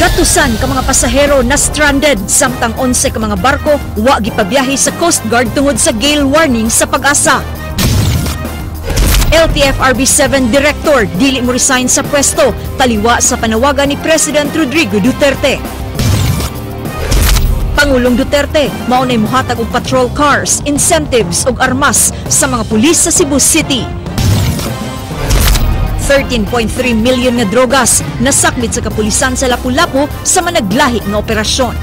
Gatusan ka mga pasahero na stranded samtang 11 ka mga barko wa gipabiyahe sa Coast Guard tungod sa gale warning sa Pag-asa. LTFRB 7 Director dili mo resign sa pwesto taliwa sa panawagan ni President Rodrigo Duterte. Pangulong Duterte maunay mohatag og patrol cars, incentives ug armas sa mga pulis sa Cebu City. 13.3 million nga drogas nasakmit sa kapulisan sa Lapu-Lapu sa managlahi nga operasyon.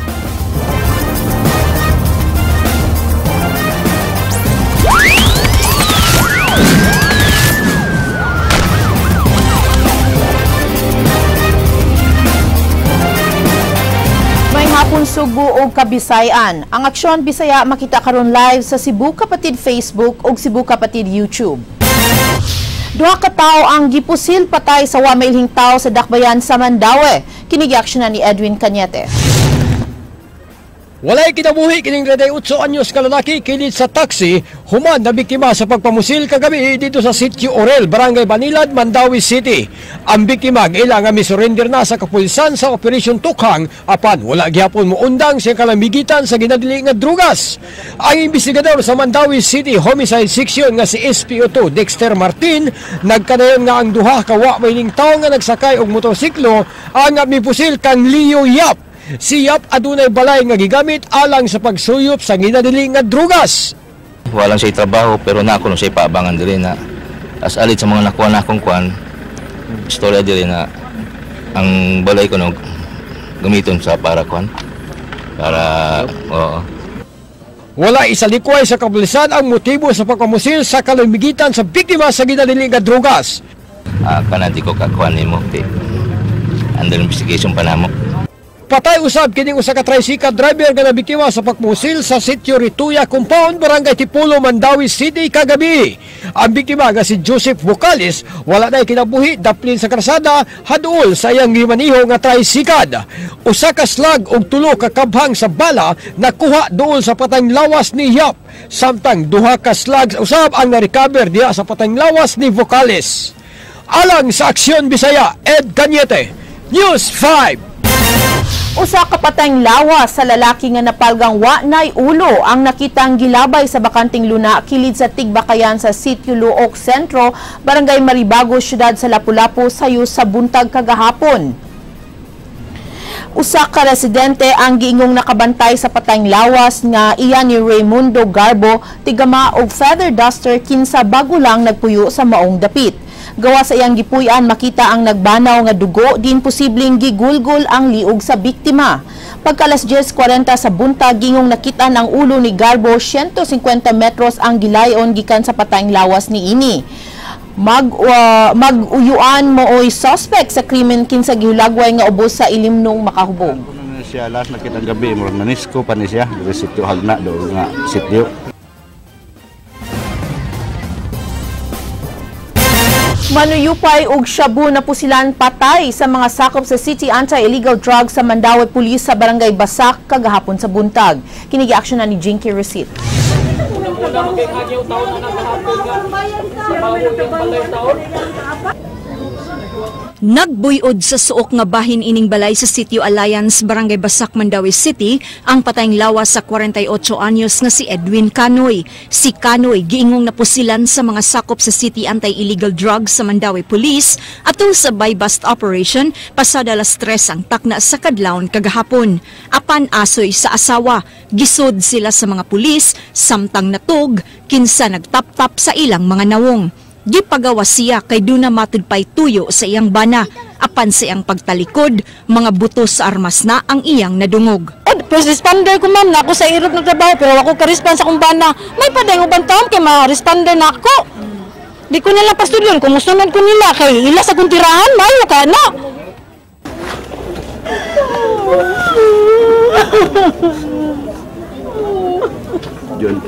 May hapon Sugbo og Kabisayan. Ang Aksyon Bisaya makita karon live sa Cebu Kapatid Facebook ug Cebu Kapatid YouTube. Duha ka tawo ang gipusil patay sa wa mailhing tawo sa Dakbayan sa Mandaue. Kini giaksyonan ni Edwin Cañete. Walay kinabuhi kining 38 anyos ka lalaki kilid sa taxi human na biktima sa pagpamusil kagabi dito sa Sitio Orel, Barangay Banilad, Mandaue City. Ang biktima giila nga misurrender na sa kapulisan sa Operation Tukhang apan wala gihapon moundang sa kalamigitan sa ginadili nga drugas. Ang investigador sa Mandaue City Homicide Section nga si SPO2 Dexter Martin nagkanayon nga ang duha ka wa may tawo nga nagsakay og motorsiklo ang mipusil kang Leo Yap. Si Yap adunay balay nga gigamit alang sa pagsuyop sa ginadili nga drugas. Walang siya trabaho pero na ako nung siya paabangan diri na as alit sa mga nakuha na akong kwan, istorya diri na ang balay ko no gamiton sa para kwan para oo. Wala isalikway sa kapulisan ang motibo sa pagpamusil sa kalamigitan sa biktima sa ginadili nga drugas. Kana di ko kakuan nimo under investigation pa namo. Patay usab kining usa ka tricycle driver nga nabiktima sa pagmusil sa Sitio Rituya Compound, Barangay Tipulo, Mandaue City kagabi. Ang biktima nga si Joseph Vocales wala nay kinabuhi daplin sa karsada haduol sa iyang gimaniho nga tricycle. Usa ka slag og tulo ka kabhang sa bala nakuha duol sa patayng lawas ni Yap, samtang duha ka slugs usab ang na-recover diha sa patayng lawas ni Vocales. Alang sa Aksyon Bisaya, Ed Cañete, News 5. Usa ka patayng lawas sa lalaki nga napalgang wa nay ulo ang nakitang gilabay sa bakanting luna kilid sa Tigbakayan sa Sitio Luok Sentro, Barangay Maribago, siyudad sa Lapu-Lapu sayo sa buntag kagahapon. Usa ka residente ang giingong nakabantay sa patayng lawas nga iya ni Raymundo Garbo, tigama og feather duster kinsa bago lang nagpuyo sa maong dapit. Gawa sa iyang gipuy-an makita ang nagbanaw nga dugo din posibleng gigulgol ang liog sa biktima. Pagka alas 10:40 sa buntag gingong nakita ang ulo ni Garbo 150 metros ang gilayon gikan sa patayng lawas niini. Mag-uyuan mooy suspect sa krimen kinsa gihulagway nga ubos sa ilimnong makahubog. Siya last nakita gabi murag nanisko pa ni siya diri sitio Hagna do nga sitio. Manuyupay og shabu na pusilan patay sa mga sakop sa City Anti-Illegal Drugs sa Mandaue Police sa Barangay Basak kagahapon sa buntag. Kini giaksyonan ni Jinky Recit. Nagbuyod sa suok nga bahin ining balay sa Sitio Alliance, Barangay Basak, Mandaue City, ang patayng lawas sa 48 anyos nga si Edwin Canoy. Si Canoy giingong napusilan sa mga sakop sa City Anti-Illegal Drugs sa Mandaue Police atol sa buy-bust operation pasada alas 3 ang takna sa kadlawon kagahapon. Apan asoy sa asawa, gisod sila sa mga pulis samtang natog kinsa nagtap-tap sa ilang mga nawong. Gipagawa siya kay duna matud pay tuyo sa iyang bana. Apan sa iyang pagtalikod, mga buto sa armas na ang iyang nadungog. First responder ko ma'am, na ako sa Europe nagtrabaho pero ako ka-response akong bana. May padayng ubang taon kay ma-responder na ako. Di ko nila pastudyon, kung musunod ko nila kay ila sa kong tirahan, mayo ka na. Jun.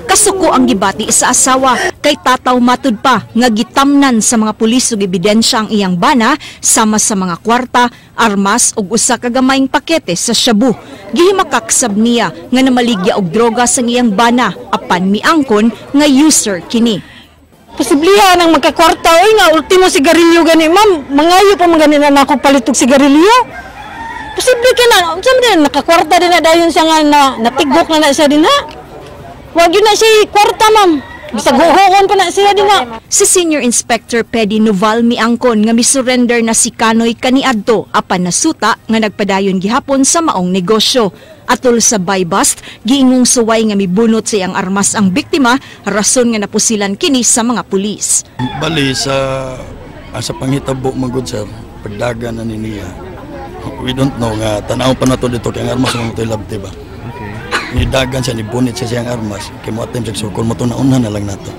Kasuko ang gibati sa asawa kay tataw matud pa nga gitamnan sa mga pulis og ebidensya ang iyang bana sama sa mga kwarta, armas ug usa ka gamayng pakete sa shabu. Gihimakak sab niya nga namaligya og droga sa iyang bana apan miangkon nga user kini. Posibliha nang magkakwarta oy nga ultimo sigarilyo gani ma'am, mangayo pa man gani na nako palit og sigarilyo. Posible ka na, unsa man din nakakwarta din na dayon siya nga na natigok na na siya din ha. Wag yun na siya kwarta ma'am. Bisag huhuon pa na siya din na. Si Senior Inspector Pedi Noval miangkon nga misurrender na si Kanoy kaniadto apan nasuta nga nagpadayon gihapon sa maong negosyo. Atol sa buy-bust, giingong suway nga mibunot sa iyang armas ang biktima, rason nga napusilan kini sa mga pulis. Bali sa panghitabo magud sir, pagdagan na ni niya. We don't know nga tan-aw pa nato dito kay ang armas mo to'y labti ba. Nidagan siya, nibunit siya siyang armas. Kaya mo atim siya, sukol mo ito, naunhan na lang nato.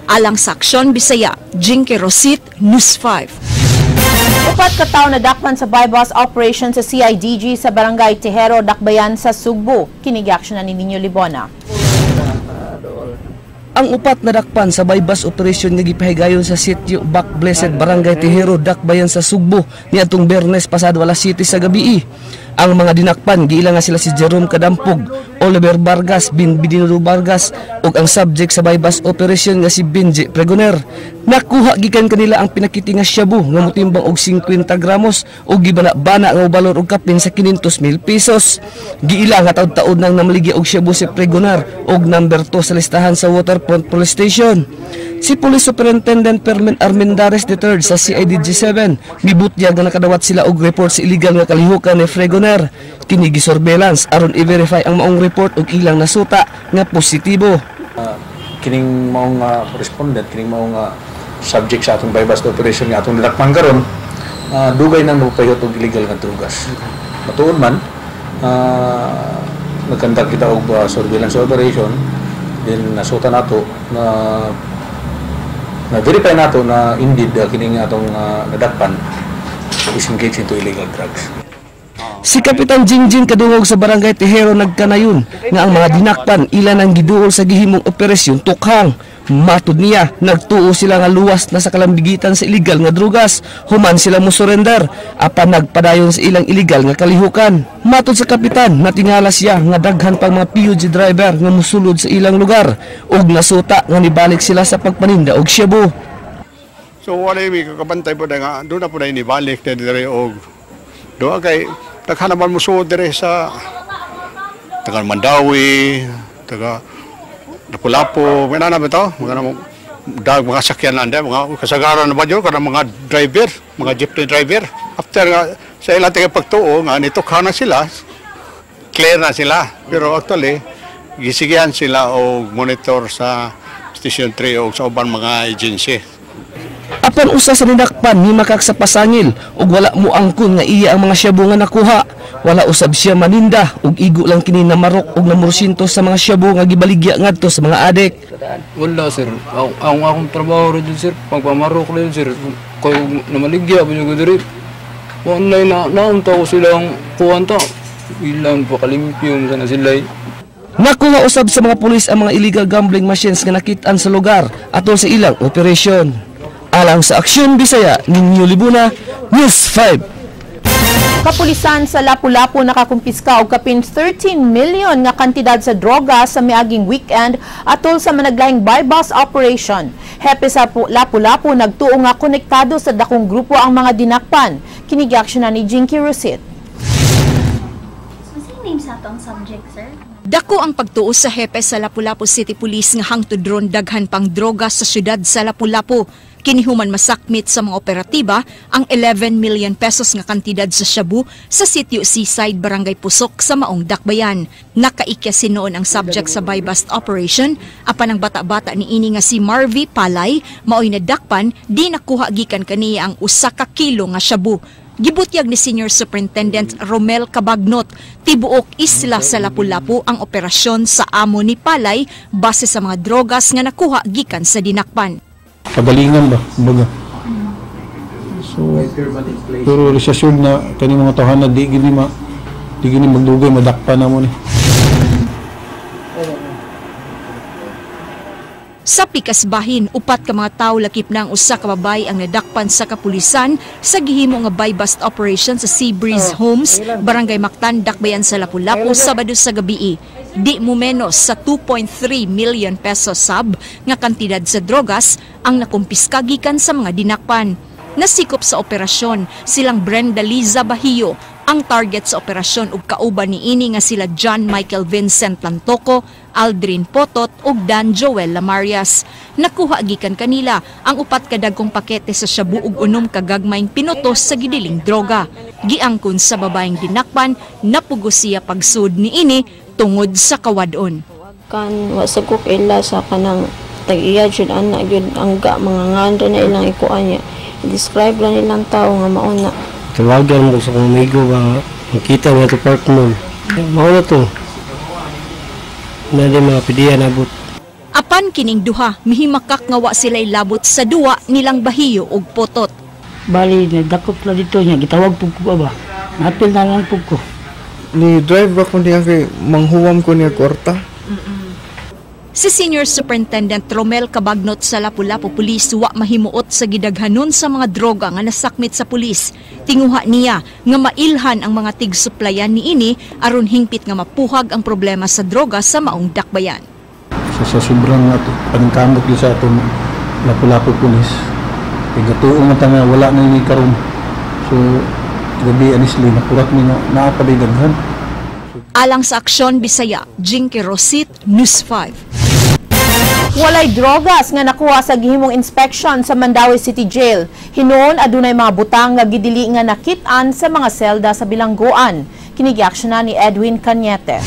Alang sa Aksyon Bisaya, Jinky Rosit, News 5. Upat ka tawo nadakpan sa buy-bust operation sa CIDG sa Barangay Tejero, Dakbayan sa Sugbo. Kini gi-aksyonan ni Nino Libona. Ang upat na dakpan sa buy-bust operation nga gipahigayon sa sitio Back Blessed, Barangay Tejero, Dakbayan sa Sugbo niadtong Biyernes pasado alas 7 sa gabi. Ang mga dinakpan giila nga sila si Jerome Kadampog, Oliver Vargas, Binbidino Vargas ug ang subject sa buy-bust operation nga si Benji Pregoner. Nakuha gikan kanila ang pinakiti nga shabu nga motimbang og 50 gramos ug gibana-bana nga mobalor og kapin sa 500,000 pesos. Giila nga taud-taud nang namaligya og shabu si Pregoner og number 2 sa listahan sa Waterfront Police Station. Si Police Superintendent Fermin Armendares III sa CIDG 7 mibutyag nga nakadawat sila og report sa illegal nga kalihukan ni Fregoner. Kini gi-surveillance aron i-verify ang maong report og ilang nasuta nga positibo. Kining maong respondent, kining maong subject sa atong buy-bust operation nga atong nadakpan karon, dugay nang nagpahiyot og illegal nga drugas. Matuod man, nagkandak kita og surveillance operation, then nasuta nato na na-verify nato na indeed kining atong nadakpan is engaged into illegal drugs. Si Kapitan Jingjing Kadungog sa Barangay Tejero nagkanayon nga ang mga dinakpan ilan ang giduol sa gihimong operasyon tukhang. Matud niya, nagtuo sila nga luwas na sa kalambigitan sa illegal nga drugas, human sila mo surrender, apan nagpadayon sa ilang illegal nga kalihukan. Matud sa kapitan, natingala siya nga daghan pang mga PUG driver nga musulod sa ilang lugar, ug nasuta nga nibalik sila sa pagpaninda og shabu. So wala mi kakabantay po na nga, doon na po na inibalik na dire og doon kay daghan naman musuod dire sa taga Mandawi, taga Lapu-Lapu, may na ba ito? Mga, mga sakyan na mga kasagaran na ba yun? Kada mga driver, mga jeepney driver. After nga, sa ilang taga pagtuo, nga nitukha na sila, clear na sila. Pero actually, gisigihan sila o monitor sa Station 3 o sa ubang mga agency. Apan usa sa ninakpan ni makak sa pasangil ug wala mo angkon nga iya ang mga shabu nga nakuha. Wala usab siya maninda ug igo lang kini namarok ug namursinto sa mga shabu nga gibaligya ngadto sa mga adik. Wala sir, ang akong trabaho rin sir, pagpamarok rin sir, kay namaligya ba ko diri. Wala na naunta ko silang kuan ta. Ilang pa kalimpyo sana sila. Nakuha usab sa mga pulis ang mga illegal gambling machines nga nakit-an sa lugar atol sa ilang operasyon. Alang sa Aksyon Bisaya, Ninyo Libuna, News 5. Kapulisan sa Lapu-Lapu nakakumpiska og kapin 13 million nga kantidad sa droga sa miaging weekend atol sa managlahing buy-bust operation. Hepe sa Lapu-Lapu nagtuo nga konektado sa dakong grupo ang mga dinakpan. Kini gi-aksyonan ni Jinky Rosit. So, name sa atong subject, sir? Dako ang pagtuo sa hepe sa Lapu-Lapu City Police nga hangtod ron daghan pang droga sa syudad sa Lapu-Lapu. Kinihuman masakmit sa mga operatiba ang 11 million pesos nga kantidad sa shabu sa sitio Seaside, Barangay Pusok sa Maong Dakbayan. Nakaikya noon ang subject sa buy-bust operation apan ang bata-bata ni ini nga si Marvy Palay maoy nadakpan di nakuha gikan kaniya ang usa ka kilo nga shabu. Gibutyag ni Senior Superintendent Romel Cabagnot, tibuok isla sa Lapu-Lapu ang operasyon sa amo ni Palay base sa mga drogas nga nakuha gikan sa dinakpan. Kagalingan ba, kumbaga. So, pero reassured na kani mga tawhana di gini magdugay madakpan na mo ni. Sa pikas bahin, upat ka mga tawo lakip na ang usa ka babae ang nadakpan sa kapulisan sa gihimo nga buy-bust operation sa Sea Breeze Homes, Barangay Mactan, Dakbayan sa Lapu-Lapu, Sabado sa gabii. Di mo menos sa 2.3 million pesos sab nga kantidad sa drogas ang nakumpiska gikan sa mga dinakpan. Nasikop sa operasyon silang Brenda Liza Bahio, ang target sa operasyon ug kauban niini nga sila John Michael Vincent Lantoco, Aldrin Potot ug Dan Joel Lamarias. Nakuha gikan kanila ang upat ka dagkong pakete sa shabu ug 6 ka gagmayng pinutos sa gidiling droga. Giangkon sa babaeng dinakpan, napugos siya pagsud niini tungod sa kawadon. Kan wa sa ko kaila sa kanang tag-iya jud ana jud angga mga ngan na ilang ikuan niya. I-describe lang nilang tao nga mauna. Tawagan mo sa kong amigo ba makita mo ito park mo. Mauna to. Na di mga pidiya nabot. Apan kining duha, mihimakak nga wa sila'y labot sa duwa nilang Bahiyo og Potot. Bali, nagdakop na dito niya, gitawag pug ko ba? Napil na lang pug ko. Ni drive ba ko niya kay manghuwam ko niya kwarta? Si Senior Superintendent Romel Cabagnot sa Lapu-Lapu Police wa mahimuot sa gidaghanon sa mga droga nga nasakmit sa pulis. Tinguha niya nga mailhan ang mga tig-suplayan niini aron hingpit nga mapuhag ang problema sa droga sa maong dakbayan. Sa sobrang ato paningkamot gyud sa atong Lapu-Lapu Police, kay gatuo man ta nga wala na ni karon. So gabi anisli nakurat mi nga naa pa daghan. Alang sa Aksyon Bisaya, Jinky Rosit, News 5. Walay drogas nga nakuha sa gihimong inspection sa Mandaue City Jail. Hinuon adunay mga butang nga gidili nga nakit-an sa mga selda sa bilangguan. Kini giaksyonan ni Edwin Cañete.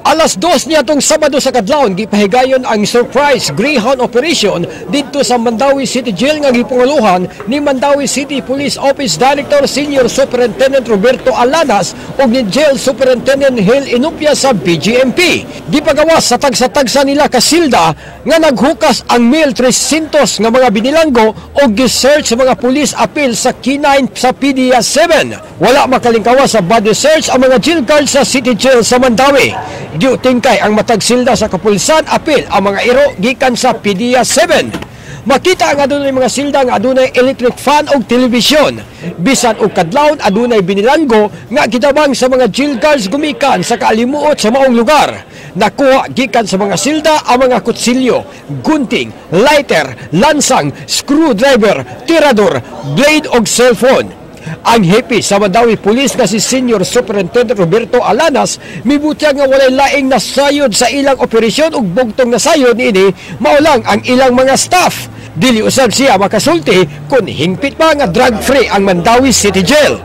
Alas 2 niya tong Sabado sa kadlawon gipahigayon ang surprise Greyhound operation didto sa Mandaue City Jail nga gipanguluhan ni Mandaue City Police Office Director Senior Superintendent Roberto Alanas ug ni Jail Superintendent Hil Inupia sa BGMP. Gipagawas sa tagsa-tagsa nila kasilda nga naghukas ang 1,300 nga mga binilanggo ug gisearch sa mga pulis apil sa K9 sa PDEA 7. Wala makalingkawas sa body search ang mga jail guards sa City Jail sa Mandaue. Giutingkay ang matag silda sa kapulisan apil ang mga iro gikan sa PDEA 7. Makita ang adunay mga silda nga adunay electric fan og telebisyon. Bisan og kadlawon adunay binilanggo nga gidabang sa mga jail guards gumikan sa kaalimuot sa maong lugar. Nakuha gikan sa mga silda ang mga kutsilyo, gunting, lighter, lansang, screwdriver, tirador, blade og cellphone. Ang hepe sa Mandaue Police nga si Senior Superintendent Roberto Alanas mibutyag nga walay laing nasayod sa ilang operasyon ug bugtong nasayod niini mao lang ang ilang mga staff. Dili usab siya makasulti kung hingpit pa nga drug-free ang Mandaue City Jail.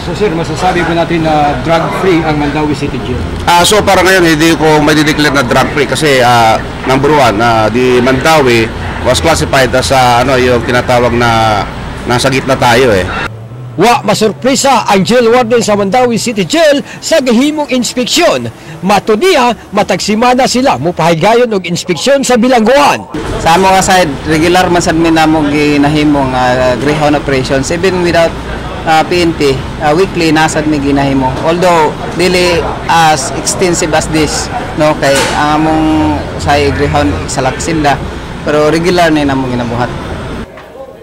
So sir, masasabi po natin na drug-free ang Mandaue City Jail? So para ngayon, hindi ko may-declare na drug-free kasi number one, the Mandaue was classified as yung tinatawag na nasa gitna tayo eh. Wa masurpresa ang jail warden sa Mandaue City Jail sa gihimong inspeksyon. Matud niya, matagsimana sila mupahigayon og inspeksyon sa bilangguan. Sa amo nga side, regular man sad mi namo ginahimo nga Greyhound operations even without PNP, weekly nasad mi ginahimo. Although dili as extensive as this, no, kay ang among sa Greyhound sa Laksinda, pero regular ni namo ginabuhat.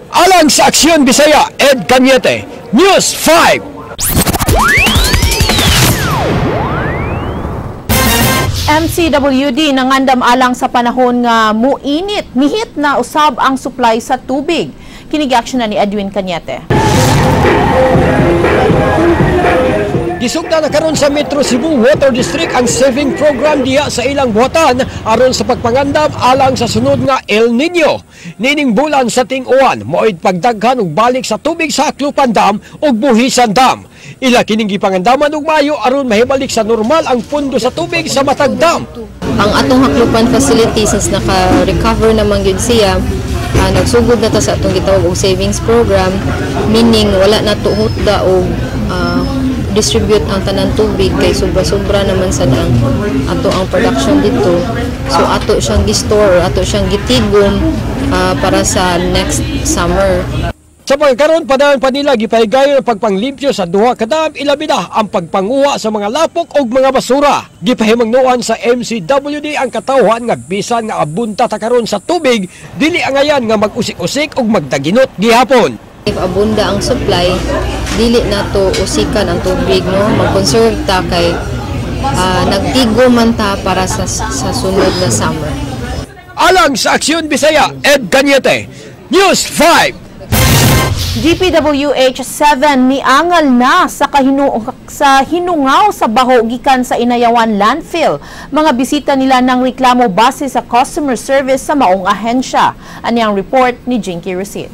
Alang sa Aksyon Bisaya, Ed Cañete, News 5. MCWD nangandam alang sa panahon nga muinit, mihit na usab ang supply sa tubig. Kini giaksyonan ni Edwin Cañete. Gisugda na karon sa Metro Cebu Water District ang saving program diha sa ilang buhatan aron sa pagpangandam alang sa sunod nga El Nino. Nining bulan sa ting-uwan, mo'y pagdaghan og balik sa tubig sa Aklupan Dam ug Buhisan Dam. Ila kining gipangandaman og Mayo aron mahibalik sa normal ang pundo sa tubig sa matag dam. Ang atong Haklupan facility since naka-recover naman gyud siya, nagsugod na ta sa atong gitawag og savings program, meaning wala na to hutda og distribute ang tanan tubig kay sobra-sobra naman sad ang ato ang production dito. So ato siyang gi-store, ato siyang gitigom para sa next summer. Sa pagkaron, padayon pa nila gipahigayon ang pagpanglimpyo sa duha ka dam, ilabi na ang pagpanguha sa mga lapok og mga basura. Gipahimangnoan sa MCWD ang katawhan nga bisan nga abunta ta karon sa tubig, dili angayan nga mag-usik-usik og magdaginot gihapon. If abunda ang supply, dili nato usikan ang tubig, no, mag-conserve ta kay nagtigo man ta para sa sunod na summer. Alang sa Aksyon Bisaya, Ed Cañete, News 5. DPWH 7 miangal na sa hinungaw sa baho gikan sa Inayawan landfill. Mga bisita nila ng reklamo base sa customer service sa maong ahensya. Ani ang report ni Jinky Rosit.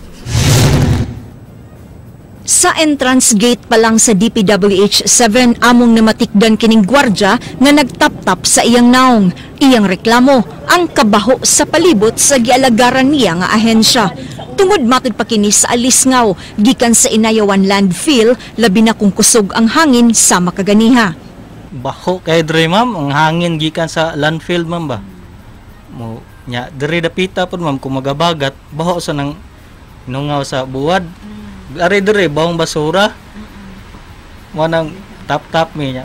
Sa entrance gate pa lang sa DPWH 7, among namatikdan kining gwardya nga nagtap-tap sa iyang naong. Iyang reklamo ang kabaho sa palibot sa gialagaran niya nga ahensya. Tungod matud pa kini sa alisngaw gikan sa Inayawan landfill, labi na kung kusog ang hangin sa makaganiha. Baho kay dre, ma'am, ang hangin gikan sa landfill, ma'am ba. Mo nya diri dapita pud, ma'am, kung magabagat, baho sa nang nungaw sa buwad. Ari diri bawang basura. Mo nang tap-tap mi nya.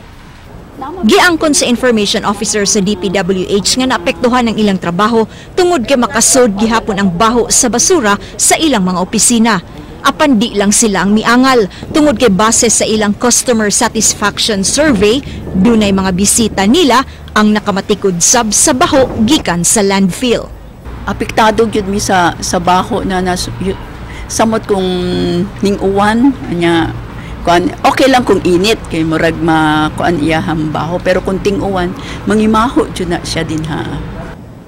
Giangkon sa information officer sa DPWH nga naapektuhan ang ilang trabaho tungod kay makasod gihapon ang baho sa basura sa ilang mga opisina. Apan di lang sila ang miangal tungod kay base sa ilang customer satisfaction survey, dunay mga bisita nila ang nakamatikod sab sa baho gikan sa landfill. Apektado gyud mi sa baho na samot kung ning-uwan nya kuan, okay lang kung init kay murag ma kuan iyahang baho, pero kung ting-uwan, mangimaho jud na siya din ha.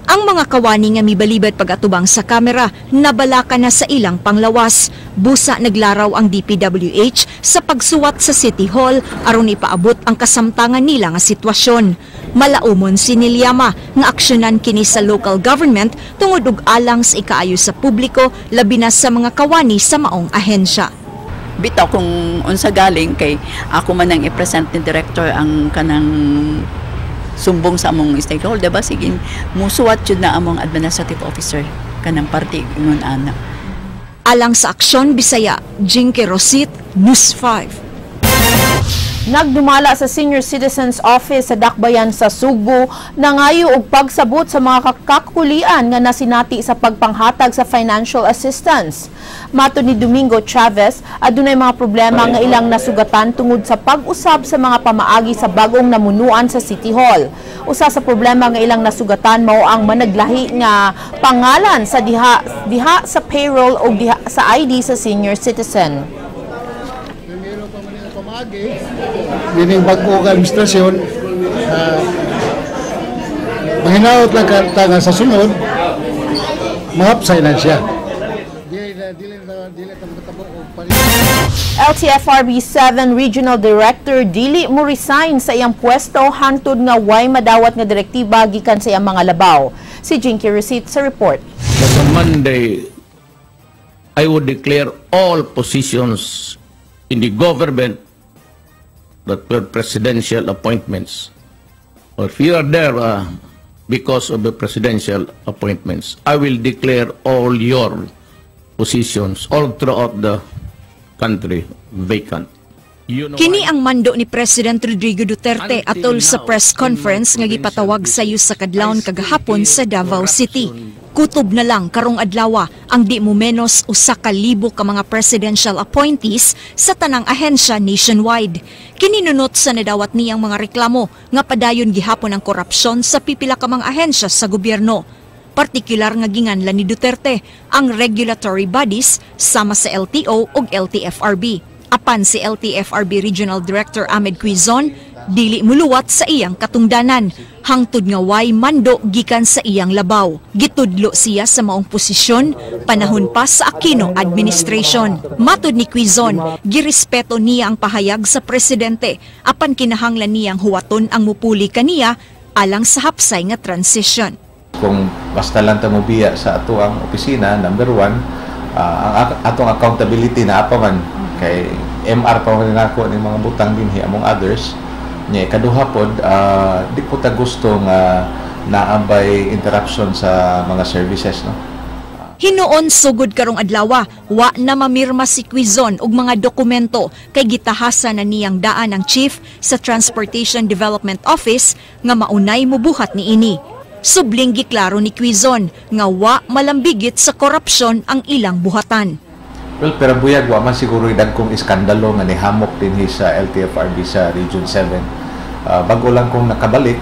Ang mga kawani nga mibalibad pag-atubang sa kamera, nabalaka na sa ilang panglawas. Busa naglaraw ang DPWH sa pagsuwat sa City Hall aron ipaabot ang kasamtangan nila nga sitwasyon. Malaumon si Nilyama nga aksyonan kini sa local government tungod og alang sa ikaayo sa publiko, labi na sa mga kawani sa maong ahensya. Bitaw kung unsa galing kay ako man ang i-present ni director ang kanang sumbong sa among stakeholder ba, sige musuwat jud na among administrative officer kanang party ingon ana. Alang sa Aksyon Bisaya, Jinky Rosit, News 5. Nagdumala sa Senior Citizens Office sa Dakbayan sa Sugbo nangayo og pagsabot sa mga kakakulian nga nasinati sa pagpanghatag sa financial assistance. Matod ni Domingo Chavez, adunay mga problema nga ilang nasugatan tungod sa pag-usab sa mga pamaagi sa bagong namunuan sa City Hall. Usa sa problema nga ilang nasugatan mao ang managlahi nga pangalan sa diha diha sa payroll o diha sa ID sa senior citizen. Meaning bago ka administrasyon, mahinaot lang ka nga sa sunod, mahapsay na siya. LTFRB 7 Regional Director dili mo resign sa iyang pwesto hangtod nga way madawat nga direktiba gikan sa iyang mga labaw. Si Jinky Receipt sa report. That on Monday, I would declare all positions in the government that were presidential appointments. Or if you are there because of the presidential appointments, I will declare all your positions all throughout the country vacant. You know. Kini ang mando ni President Rodrigo Duterte atol sa press conference nga gipatawag sayo sa kadlawon kagahapon sa Davao City. Kutob na lang karong adlawa ang di mo menos 1,000 ka mga presidential appointees sa tanang ahensya nationwide. Kininunot sa nadawat niyang mga reklamo nga padayon gihapon ang korupsyon sa pipila ka mga ahensya sa gobyerno. Partikular nga ginganlan ni Duterte ang regulatory bodies sama sa LTO ug LTFRB. Apan si LTFRB Regional Director Ahmed Quizon dili muluwat sa iyang katungdanan hangtod nga way mando gikan sa iyang labaw. Gitudlo siya sa maong posisyon panahon pa sa Aquino administration. Matod ni Quizon, girespeto niya ang pahayag sa presidente apan kinahanglan niyang huwaton ang mupuli kaniya alang sa hapsay nga transition. Kung basta lang ta mobiya sa ato ang opisina, number one, ang atong accountability na apa man kay MR pa man nako ning mga butang dinhi, among others. Nya ikaduha pod, di po ta gusto nga naabay interruption sa mga services, no. Hinuon sugod karong adlawa, wa na mamirma si Quizon og mga dokumento kay gitahasa na niyang daan ang chief sa Transportation Development Office nga maunay mubuhat niini. Subling giklaro ni Quizon nga wa malambigit sa korupsyon ang ilang buhatan. Well, pero buyag wa man siguro dagkong iskandalo nga nihamok dinhi sa LTFRB sa Region 7. Bago lang kong nakabalik,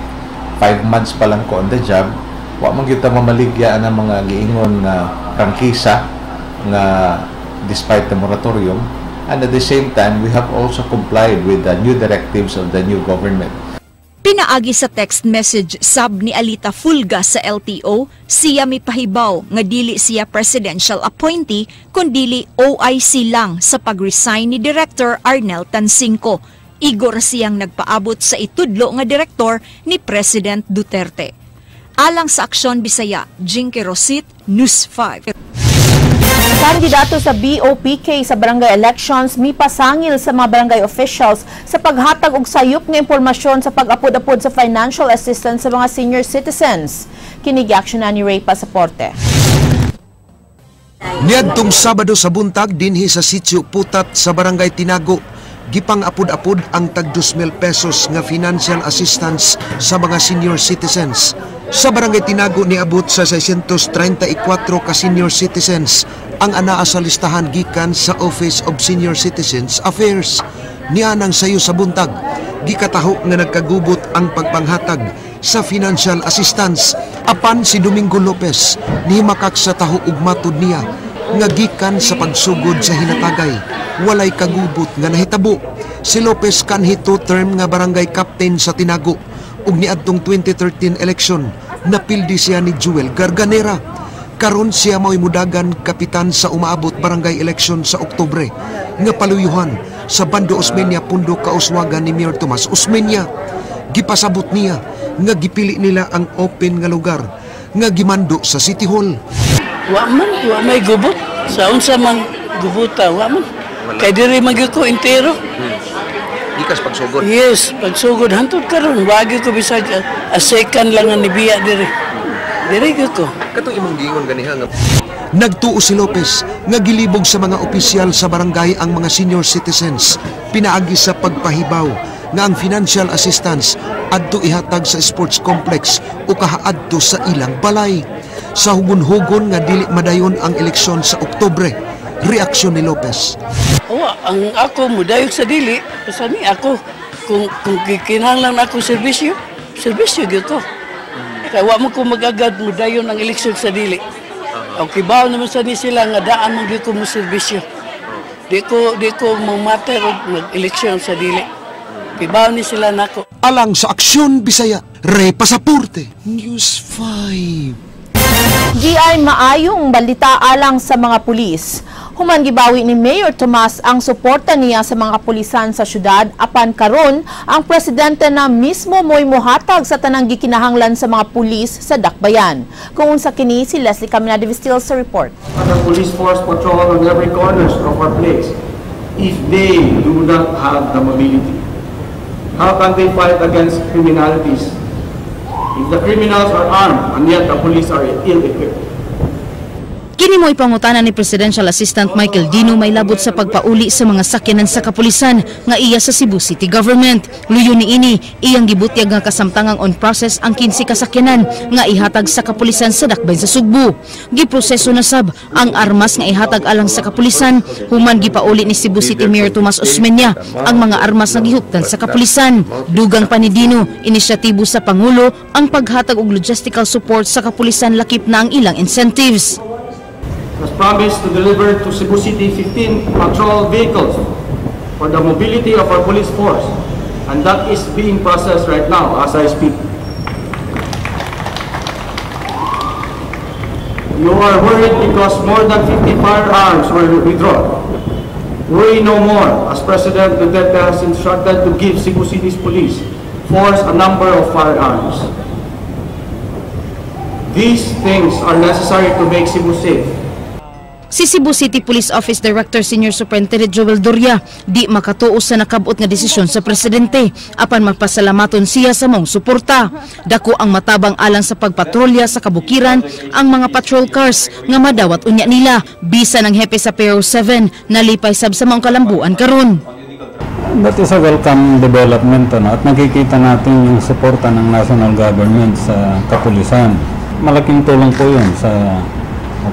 5 months pa lang ko on the job, wa man gyud ta mamaligya ang mga giingon nga prangkisa nga despite the moratorium, and at the same time we have also complied with the new directives of the new government. Pinaagi sa text message sab ni Alita Fulga sa LTO, siya mipahibaw nga dili siya presidential appointee kundili OIC lang sa pag-resign ni Director Arnel Tansingco. Igor siyang nagpaabot sa itudlo nga direktor ni President Duterte. Alang sa Aksyon Bisaya, Jinky Rosit, News 5. Kandidato sa BOPK sa barangay elections mipasangil sa mga barangay officials sa paghatag og sayop nga impormasyon sa pag-apod-apod sa financial assistance sa mga senior citizens. Kini action ni Ray Pasaporte. Niadtong Sabado sa buntag dinhi sa sitio Putat sa Barangay Tinago, gipang-apod-apod ang tag 2,000 pesos nga financial assistance sa mga senior citizens. Sa Barangay Tinago niabot sa 634 ka senior citizens ang anaa sa listahan gikan sa Office of Senior Citizens Affairs. Nianang sayo sa buntag, gikataho nga nagkagubot ang pagpanghatag sa financial assistance. Apan si Domingo Lopez nihimakak sa taho ug matud niya nga gikan sa pagsugod sa hinatagay walay kagubot nga nahitabo. Si Lopez kanhi two-term nga barangay captain sa Tinago ug niadtong 2013 election napildi siya ni Jewel Garganera. Karon siya mao'y mudagan kapitan sa umaabot barangay election sa Oktubre nga paluyuhan sa Bando Osmeña Pundo Kauswagan ni Mayor Tomas Osmeña. Gipasabot niya nga gipili nila ang open nga lugar nga gimando sa City Hall. Wa man, wa may gubot. Sa unsa man gubuta, wa man. Kay diri man gyud ko entero. Gikas pagsugod. Yes, pagsugod hantod karon wagi ko bisag a second lang nga nibiya diri. Diri gyud ko. Katong imong giingon ganiha nga nagtuo si Lopez nga gilibog sa mga opisyal sa barangay ang mga senior citizens pinaagi sa pagpahibaw nga ang financial assistance adto ihatag sa sports complex o kahaadto sa ilang balay. Sa hugon-hugon nga dili madayon ang eleksyon sa Oktubre, reaksyon ni Lopez. Owa, ang ako mudayog sa dili, basta ni ako kung kinahanglan ako serbisyo, serbisyo gyud ko. Kay wa mo ko magagad mudayon ang eleksyon sa dili. Okay, bawo naman sa ni sila nga daan mo gyud ko mo serbisyo. Di ko mo matter og mag-eleksyon sa dili. Kibaw ni sila nako. Alang sa Aksyon Bisaya, Ray Pasaporte, News 5. GI maayong balita alang sa mga pulis. Human gibawi ni Mayor Tomas ang suporta niya sa mga kapulisan sa syudad apan karon ang presidente na mismo mo'y mohatag sa tanang gikinahanglan sa mga pulis sa Dakbayan. Kung unsa kini si Leslie Caminada Vistil sa report. The police force patrol on every corners of our place if they do not have the mobility. How can they fight against criminalities if the criminals are armed and yet the police are ill-equipped? Kini mo'y pangutana ni Presidential Assistant Michael Dino may labot sa pagpauli sa mga sakyanan sa kapulisan nga iya sa Cebu City Government. Luyo ni ini, iyang gibutyag nga kasamtangang on process ang 15 kasakyanan nga ihatag sa kapulisan sa Dakbayan sa Sugbo. Giproseso na sab ang armas nga ihatag alang sa kapulisan human gipauli ni Cebu City Mayor Tomas Osmeña ang mga armas nga gihuptan sa kapulisan. Dugang pa ni Dino, inisyatibo sa Pangulo ang paghatag og logistical support sa kapulisan lakip na ang ilang incentives. Has promised to deliver to Cebu City 15 patrol vehicles for the mobility of our police force, and that is being processed right now as I speak. You are worried because more than 50 firearms were withdrawn. Worry no more, as President Duterte has instructed to give Cebu City's police force a number of firearms. These things are necessary to make Cebu safe. Si Cebu City Police Office Director Senior Superintendent Joel Doria di makatuo sa nakabot nga desisyon sa presidente apan magpasalamaton siya sa maong suporta. Dako ang matabang alang sa pagpatrolya sa kabukiran ang mga patrol cars nga madawat unya nila. Bisan ang hepe sa Pero 7 nalipay sab sa maong kalambuan karon. That is a welcome development, ano? At nakikita natin yung suporta ng national government sa kapulisan. Malaking tulong po yun sa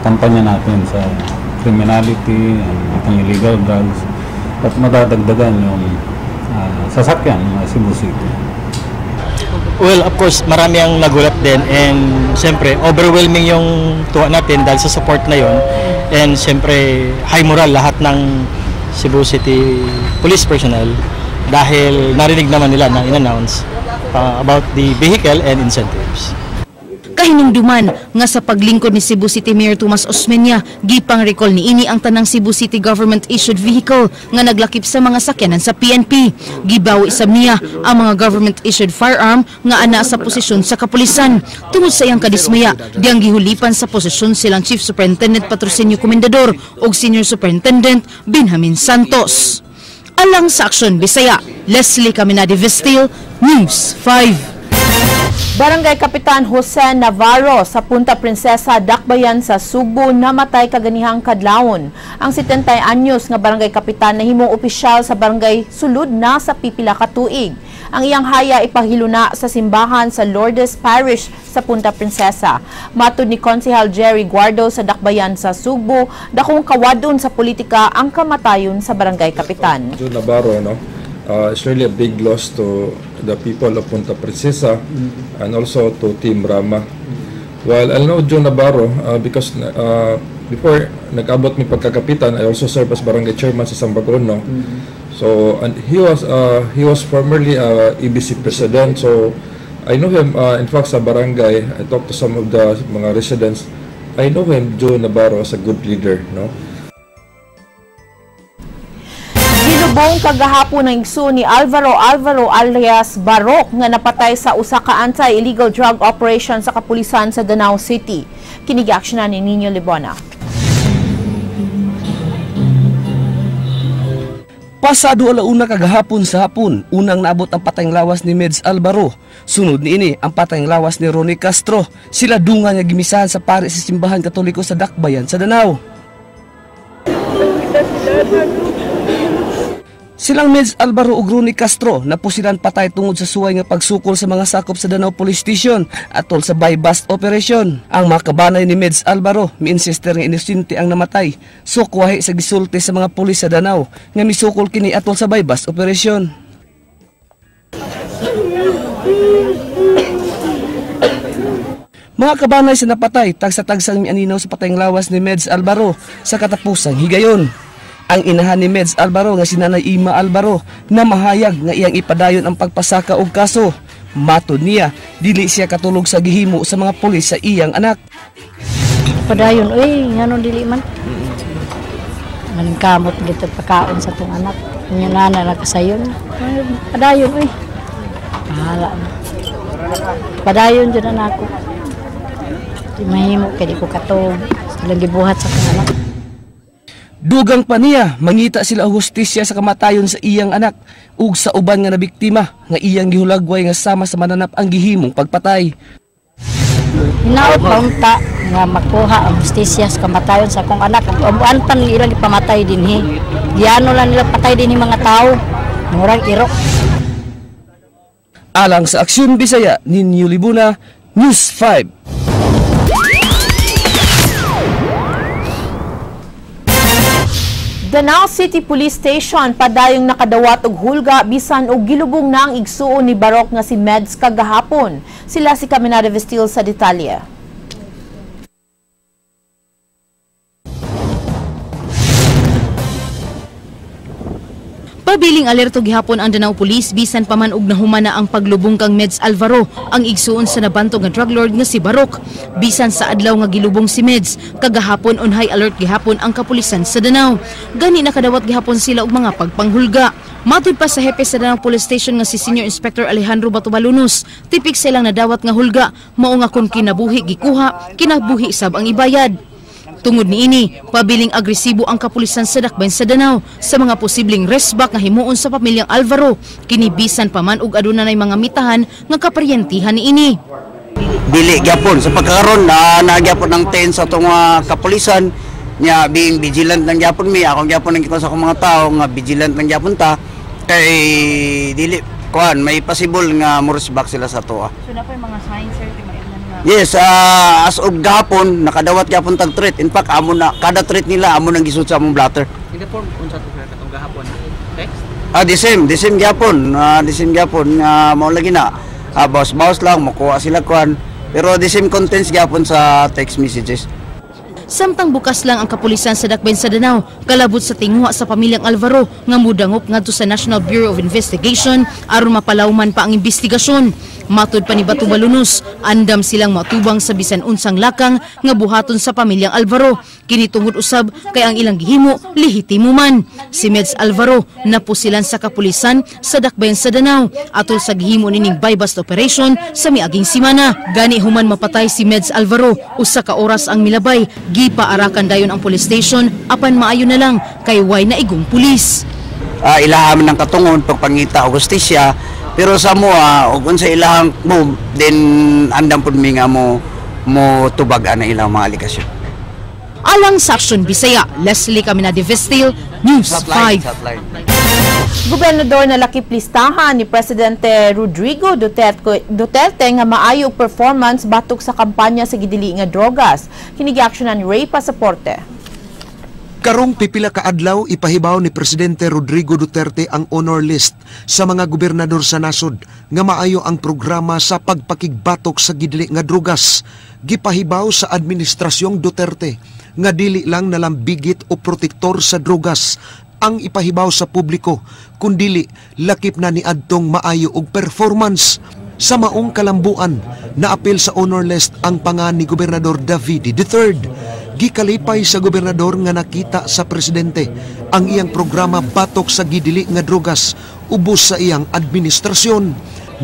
kampanya natin sa criminality and itong illegal drugs, at madadagdagan yung sasakyan ng Cebu City. Well, of course, marami ang nagulat din and siyempre, overwhelming yung tuwa natin dahil sa support na yon. And siyempre, high moral lahat ng Cebu City Police personnel dahil narinig naman nila na in-announce about the vehicle and incentives. Kahinumduman nga sa paglingkod ni Cebu City Mayor Tomas Osmeña, gipang recall niini ang tanang Cebu City government issued vehicle nga naglakip sa mga sakyanan sa PNP. Gibawi sab niya ang mga government issued firearm nga ana sa posisyon sa kapulisan. Tungod sa iyang kadismaya, diyang gihulipan sa posisyon silang Chief Superintendent Patrocinio Comendador ug Senior Superintendent Benjamin Santos. Alang sa Aksyon Bisaya, Leslie Caminade Vestil, News 5. Barangay Kapitan Jose Navarro sa Punta Princesa, Dakbayan sa Sugbo namatay kaganihang kadlawon. Ang 70 anyos nga barangay kapitan nahimong opisyal sa barangay sulod na sa pipila ka tuig. Ang iyang haya ipahiluna sa simbahan sa Lourdes Parish sa Punta Princesa. Matud ni Konsehal Jerry Guardo sa Dakbayan sa Sugbo, dakong kawadon sa politika ang kamatayon sa barangay kapitan. Joe Navarro, no? It's really a big loss to the people of Punta Princesa and also to Team Rama. Well, I know Joe Navarro because before nag-abot mi pagkakapitan, I also served as barangay chairman sa Sambagon, no? So, and he was formerly EBC president. So, I know him. In fact, sa barangay, I talked to some of the mga residents. I know him, Joe Navarro, as a good leader, no? Gilubong kagahapon ang igsoon ni Alvaro Alvaro alias Barok nga napatay sa usa ka anti-illegal drug operation sa kapulisan sa Danao City. Kini giaksyonan ni Nino Libona. Pasado 1:00 kagahapon sa hapon, unang naabot ang patayng lawas ni Meds Alvaro. Sunod niini ang patayng lawas ni Ronnie Castro. Sila dungan nga gimisahan sa pari sa simbahan Katoliko sa Dakbayan sa Danao. Silang Meds Alvaro ug Ronnie Castro napusilan patay tungod sa suway nga pagsukol sa mga sakop sa Danao Police Station atol sa buy-bust operation. Ang mga kabanay ni Meds Alvaro mi-insister nga inosente ang namatay. Sukwahi sa gisulti sa mga pulis sa Danao nga misukol kini atol sa buy-bust operation. Mga kabanay sa napatay tagsa-tagsang mianinaw sa patayng lawas ni Meds Alvaro sa katapusang higayon. Ang inahan ni Meds Alvaro nga si Nanay Ima Alvaro na mahayag nga iyang ipadayon ang pagpasaka og kaso. Matod niya, dili siya katulog sa gihimo sa mga pulis sa iyang anak. Padayon, uy, ngano dili man? Maningkamot gito pakaon sa tong anak. Nya nana nakasayon. Padayon, uy. Bahala na. Padayon jud na ako. Di mahimo kay di ko katog. Silang gibuhat sa akong anak. Dugang pa niya, mangita sila og hustisya sa kamatayon sa iyang anak ug sa uban nga nabiktima nga iyang gihulagway nga sama sa mananap ang gihimong pagpatay. Hinaot paunta nga makuha ang hustisya sa kamatayon sa akong anak. Ang pan ilang ipamatay dinhi. Giano lang nila patay dinhi mga tao. Murag iro. Alang sa Aksyon Bisaya, Ninyo Libuna, News 5. Danao City Police Station padayong nakadawat og hulga bisan og gilubong na ang igsuon ni Barok nga si Meds kagahapon. Sila si Caminada Vestil sa detalye. Pabiling alerto gihapon ang Danao Police bisan pa man og nahumana ang paglubong kang Meds Alvaro, ang igsuon sa nabantog nga drug lord nga si Barok. Bisan sa adlaw nga gilubong si Meds, kagahapon on high alert gihapon ang kapulisan sa Danao. Gani nakadawat gihapon sila og mga pagpanghulga. Matud pa sa hepe sa Danao Police Station nga si Senior Inspector Alejandro Batubalunos, tipik silang nadawat nga hulga, mao nga kun kinabuhi gikuha, kinabuhi sab ang ibayad. Tungod niini, pabiling agresibo ang kapulisan sa Dakbayan sa Danao sa mga posibleng resbak nga himuon sa pamilyang Alvaro. Kini bisan pa man og aduna nay mga mitahan nga kaparyentihan niini. Dili gyapon sa pagkakaron na gyapon ng tense sa atong kapulisan nya, being vigilant lang gyapon mi. Akong gyapon ang sa akong mga tao nga vigilant lang gyapon ta kay dili kuan may possible nga mo-resbak sila sa atoa. So na po yung mga signs, sir? Yes, as of gahapon nakadawat gyapon tag threat. In fact, amo na kada threat nila amo nang gisud sa among blatter. In the form unsa to sir katong gahapon text? The same gyapon, the same gyapon mao lagi na. Bawas-bawas lang mokuha sila kuan. Pero the same contents gyapon sa text messages. Samtang bukas lang ang kapulisan sa Dakbayan sa Danao, kalabot sa tinguha sa pamilyang Alvaro nga mudangop ngadto sa National Bureau of Investigation aron mapalawman pa ang investigasyon. Matud pa ni Bato Balunos, andam silang matubang sa bisan unsang lakang nga buhaton sa pamilyang Alvaro. Kini tungod usab kay ang ilang gihimo lehitimo man. Si Meds Alvaro napusilan sa kapulisan sa Dakbayan sa Danao atol sa gihimo nining buy-bust operation sa miaging simana. Gani human mapatay si Meds Alvaro, usa ka oras ang milabay, gipaarakan dayon ang police station apan maayo na lang kay way naigong pulis. Ilaha man ng katungon pagpangita og hustisya, pero sa moa og unsa ilahang move, then andam pud mi nga mo mo tubag ana ilang mga aligasyon. Alang sa Aksyon Bisaya, Leslie Caminade Vestil, News 5. Gobernador na lakip listahan ni Presidente Rodrigo Duterte nga maayo og performance batok sa kampanya sa gidili nga drogas. Kini giaksyonan ni Ray Pasaporte. Karong pipila ka adlaw, ipahibaw ni Presidente Rodrigo Duterte ang honor list sa mga gobernador sa nasod nga maayo ang programa sa pagpakigbatok sa gidili nga drugas. Gipahibaw sa administrasyong Duterte nga dili lang nalambigit o protektor sa drugas ang ipahibaw sa publiko, kundili lakip na ni adtong maayo og performance. Sa maong kalambuan, naapil sa honor list ang pangan ni Gobernador Davide III. Gikalipay sa gobernador nga nakita sa presidente ang iyang programa batok sa gidili nga drugas ubos sa iyang administrasyon.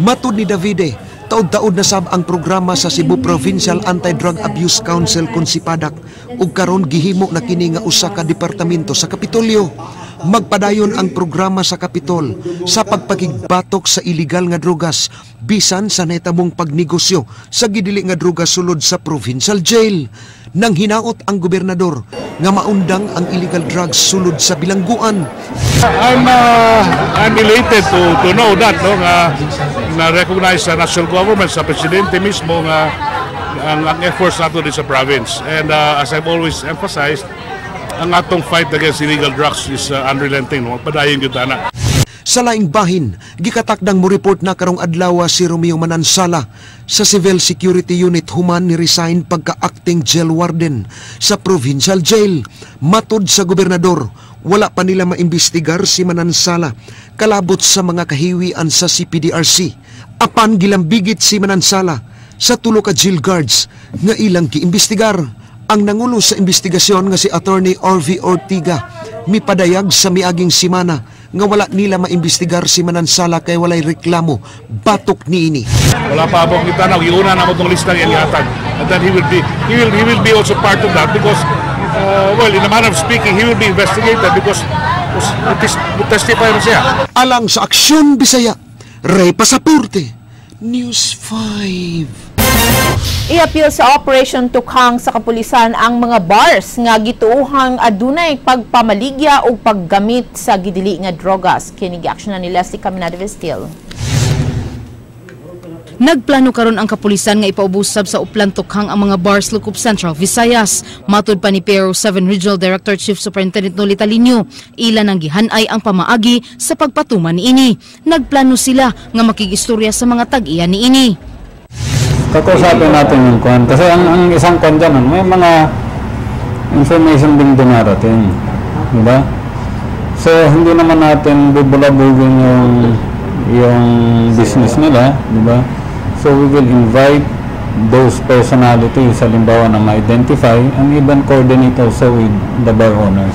Matud ni Davide, taod-taod na sab ang programa sa Cebu Provincial Anti-Drug Abuse Council kon SIPADAC ug karon gihimo na kini nga usa ka departamento sa Kapitolyo. Magpadayon ang programa sa Kapitol sa pagpakigbatok sa illegal nga drugas bisan sa nahitabong pagnegosyo sa gidili nga drugas sulod sa provincial jail. Nang hinaot ang gobernador nga maundang ang illegal drugs sulod sa bilangguan. I'm elated to know that, no, nga na recognize sa national government, sa presidente mismo, nga ang efforts nato din sa province. And as I've always emphasized, ang atong fight against illegal drugs is unrelenting, no? Magpadayon gyud ana. Sa laing bahin, gikatakdang mo report na karong adlaw si Romeo Manansala sa Civil Security Unit human ni resign pagka-acting jail warden sa provincial jail. Matod sa gobernador, wala pa nila maimbestigar si Manansala kalabot sa mga kahiwian sa CPDRC. Apan gilambigit si Manansala sa tulo ka jail guards nga ilang giimbestigar. Ang nangulo sa investigasyon nga si Attorney R.V. Ortiga mipadayag sa miaging simana nga wala nila maimbestigar si Manansala kay walay reklamo batok niini. Wala pa abong kita na giuna na mo tong lista nga ihatag. And then he will be also part of that because well, in a manner of speaking, he will be investigated because testify na siya. Alang sa Aksyon Bisaya, Ray Pasaporte, News 5. Iapil sa Operation Tokhang sa kapulisan ang mga bars nga gituohang adunay pagpamaligya o paggamit sa gidili nga drogas. Kini giaksyonan ni Leslie Caminada Vestil. Nagplano karon ang kapulisan nga ipaubos sab sa Oplan Tokhang ang mga bars lukop Central Visayas. Matud pa ni PRO 7 Regional Director Chief Superintendent Noli Talino, ila nang gihanay ang pamaagi sa pagpatuman niini. Nagplano sila nga makig-istorya sa mga tag-iya niini. Kakausapin natin yung kwan. Kasi ang isang kwan dyan, ano, may mga information din dumarating. Di ba? So, hindi naman natin bubulabugin yung business nila, di ba? So, we will invite those personalities, halimbawa na ma-identify, and even coordinate also with the bar owners.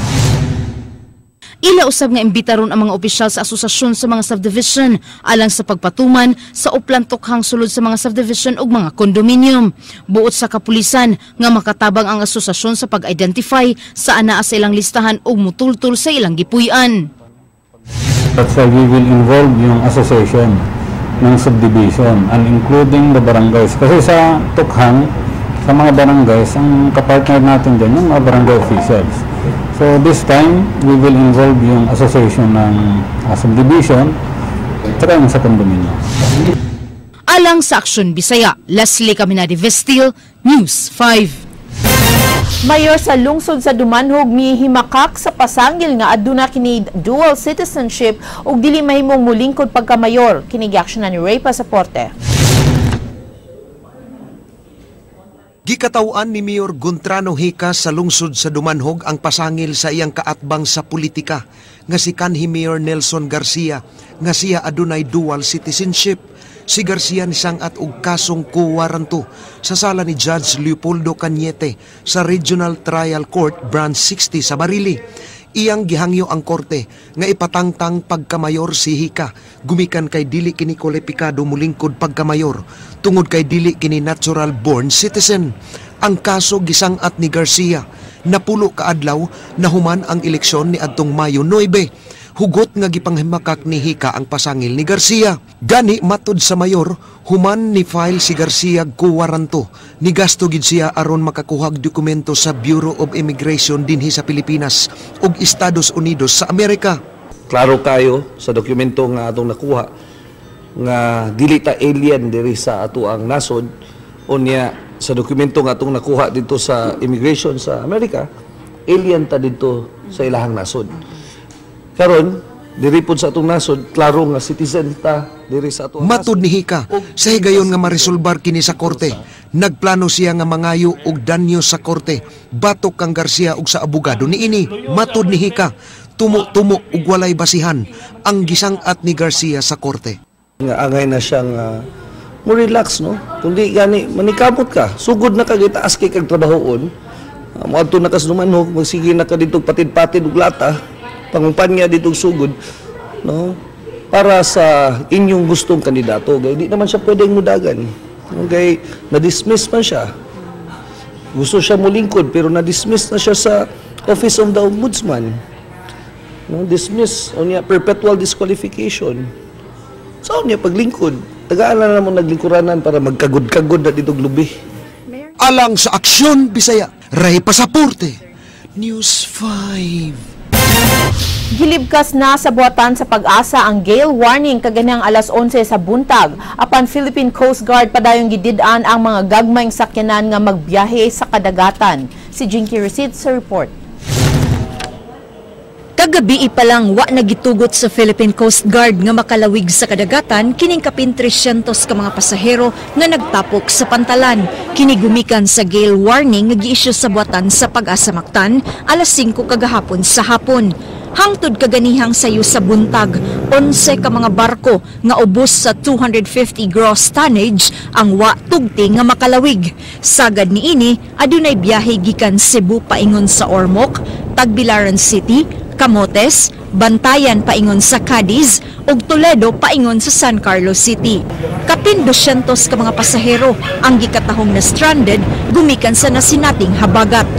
Ila usab nga imbitaron ang mga opisyal sa asosasyon sa mga subdivision alang sa pagpatuman sa Oplan Tokhang sulod sa mga subdivision ug mga condominium. Buot sa kapulisan nga makatabang ang asosasyon sa pag-identify sa anaa sa ilang listahan ug mutultul sa ilang gipuy-an. That's why we will involve yung association ng subdivision and including the barangays. Kasi sa Tokhang, sa mga barangays, ang kapartner natin dyan, yung mga barangay officials. So this time, we will involve yung association ng subdivision tsaka yung sa condominium. Alang sa Aksyon Bisaya, Leslie Caminade Vestil, News 5. Mayor sa lungsod sa Dumanhog mihimakak sa pasangil nga aduna kini dual citizenship ug dili mahimong mulingkod pagka-mayor. Kini giaksyonan ni Ray Pasaporte. Gikataw-an ni Mayor Gontrano Hica sa lungsod sa Dumanhog ang pasangil sa iyang kaatbang sa politika nga si kanhi Mayor Nelson Garcia nga siya adunay dual citizenship. Si Garcia nisang-at og kasong kuwaranto sa sala ni Judge Leopoldo Cañete sa Regional Trial Court Branch 60 sa Barili. Iyang gihangyo ang korte nga ipatangtang pagkamayor si Hica gumikan kay dili kini kwalipikado mulingkod pagkamayor tungod kay dili kini natural born citizen. Ang kaso gisang-at ni Garcia napulo ka adlaw nahuman ang eleksyon ni adtong Mayo 9. Hugot nga gipanghimakak ni Hica ang pasangil ni Garcia. Gani matud sa mayor, human ni file si Garcia kuwaranto. Nigasto gid siya aron makakuhag dokumento sa Bureau of Immigration dinhi sa Pilipinas ug Estados Unidos sa Amerika. Klaro kayo sa dokumento nga atong nakuha nga dili ta alien diri sa ato ang nasod, unya sa dokumento nga atong nakuha dito sa immigration sa Amerika, alien ta dito sa ilahang nasod. Karon, diri pod sa atong nasod, klaro nga citizen ta diri sa atong nasod. Matud ni Hica, sa higayon nga maresolbar kini sa korte, nagplano siya nga mangayo og danyo sa korte, batok kang Garcia og sa abogado niini. Matud ni Hica, tumo-tumo og walay basihan ang gisang-at ni Garcia sa korte. Nga angay na siyang mo relax, no? Kundi gani manikamot ka, sugod na ka gitaas kay kag trabahoon. Moadto na kas Dumanhog, magsige na ka dito patid-patid og lata, pangumpanya dito sugod, no? Para sa inyong gustong kandidato, kay di naman siya pwedeng mudagan. Okay, na-dismiss man siya. Gusto siya mulingkod pero na-dismiss na siya sa Office of the Ombudsman. No, dismiss unya perpetual disqualification. Sa unya paglingkod, tagaan na namon naglingkuranan para magkagod-kagod na dito lubi. Alang sa Aksyon Bisaya, Ray Pasaporte, News 5. Gilibkas na sa buhatan sa Pag-asa ang gale warning kaganang alas 11 sa buntag. Apan Philippine Coast Guard padayong gidid-an ang mga gagmayng sakyanan nga magbiyahe sa kadagatan. Si Jinky Recit sa report. Kagabi pa lang wa nagitugot sa Philippine Coast Guard nga makalawig sa kadagatan kining kapin 300 ka mga pasahero nga nagtapok sa pantalan. Kini gumikan sa gale warning nga giisyu sa buhatan sa Pag-asa Mactan alas 5 kagahapon sa hapon. Hangtod kaganihang sayo sa buntag, 11 ka mga barko nga ubos sa 250 gross tonnage ang wa tugti nga makalawig. Sagad niini adunay biyahe gikan Cebu paingon sa Ormoc, Tagbilaran City, Camotes, Bantayan paingon sa Cadiz ug Toledo paingon sa San Carlos City. Kapin 200 ka mga pasahero ang gikatahong na stranded gumikan sa nasinating habagat.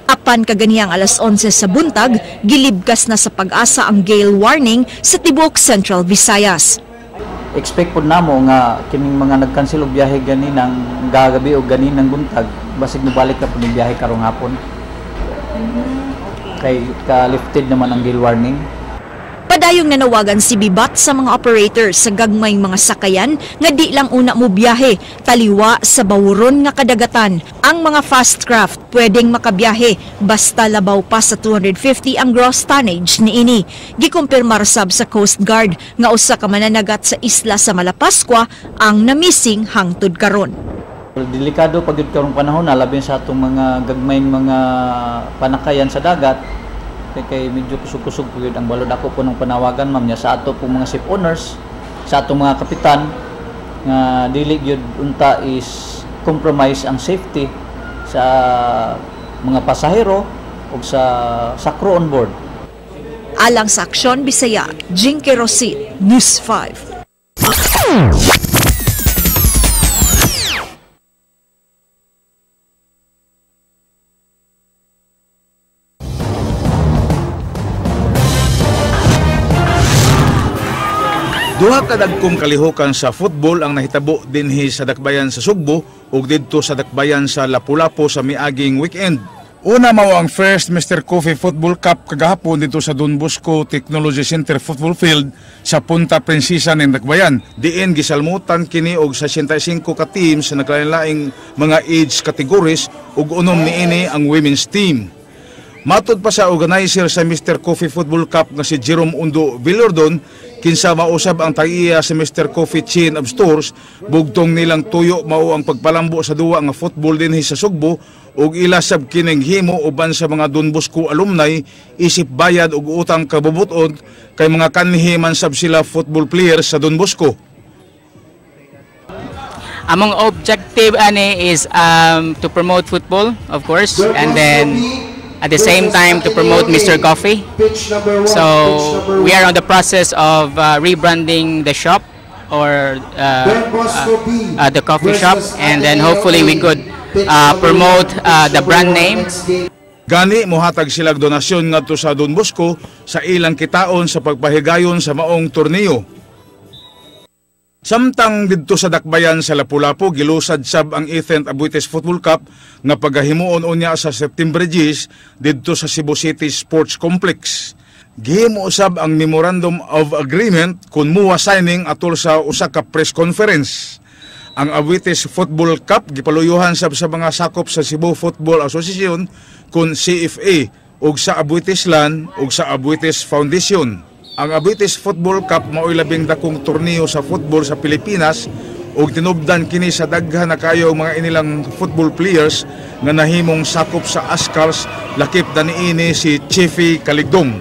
Apan kaganihang alas 11 sa buntag, gilibkas na sa Pag-asa ang gale warning sa tibuok Central Visayas. Expect po namo nga kining mga nag-cancel og biyahe ganinang gagabi o ganinang buntag, basig mobalik na po ning biyahe karong hapon. Kay ka-lifted naman ang gale warning. Padayong nanawagan si Bibat sa mga operator sa gagmayng mga sakayan nga di lang una mo biyahe, taliwa sa bawuron nga kadagatan. Ang mga fast craft pwedeng makabiyahe basta labaw pa sa 250 ang gross tonnage niini. Gikumpirmar sab sa Coast Guard nga usa ka mananagat sa isla sa Malapascua ang namising hangtod karon. Delikado pag yun karong panahon na, labi sa atong mga gagmayng mga panakayan sa dagat. Kay medyo kusog-kusog po yun ang balod. Ako po ng panawagan, ma'am, niya sa ato po mga ship owners, sa atong mga kapitan, nga dili yun unta is compromise ang safety sa mga pasahero o sa crew on board. Alang sa Aksyon Bisaya, Jinky Rosit, News 5. Duha ka dagkong kalihukan sa football ang nahitabo dinhi sa dakbayan sa Sugbo ug didto sa dakbayan sa Lapu-Lapu sa miaging weekend. Una mao ang first Mr. Coffee Football Cup kagahapon dito sa Don Bosco Technology Center Football Field sa Punta Princesa ning dakbayan. Diin gisalmutan kini og 65 ka teams sa naglain-laing mga age categories ug unom niini ang women's team. Matod pa sa organizer sa Mr. Coffee Football Cup nga si Jerome Undo Villordon, kinsa mausab ang tag-iya sa Mr. Coffee Chain of Stores, bugtong nilang tuyo mao ang pagpalambo sa duwa nga football dinhi sa Sugbo ug ila sab kining himo uban sa mga Don Bosco alumni isip bayad ug utang kabubuton kay mga kanhi man sab sila football players sa Don Bosco. Among objective ani is to promote football, of course, and then at the same time to promote Mr. Coffee. So we are on the process of rebranding the shop or the coffee shop, and then hopefully we could promote the brand name. Gani mohatag silag donasyon ngadto sa Don Bosco sa ilang kitaon sa pagpahigayon sa maong torneo. Samtang didto sa dakbayan sa Lapu-Lapu, gilusad sab ang 18th Aboitiz Football Cup nga pagahimuon unya sa September 10 didto sa Cebu City Sports Complex. Gihimo usab ang Memorandum of Agreement kun muwa signing atol sa usa ka press conference. Ang Aboitiz Football Cup gipaluyuhan sab sa mga sakop sa Cebu Football Association kun CFA ug sa Aboitiz Land ug sa Aboitiz Foundation. Ang Aboitiz Football Cup mao'y labing dakong torneo sa football sa Pilipinas ug tinubdan kini sa daghan na kayo mga inilang football players nga nahimong sakop sa Ascars, lakip na niini si Chiefy Caligdong.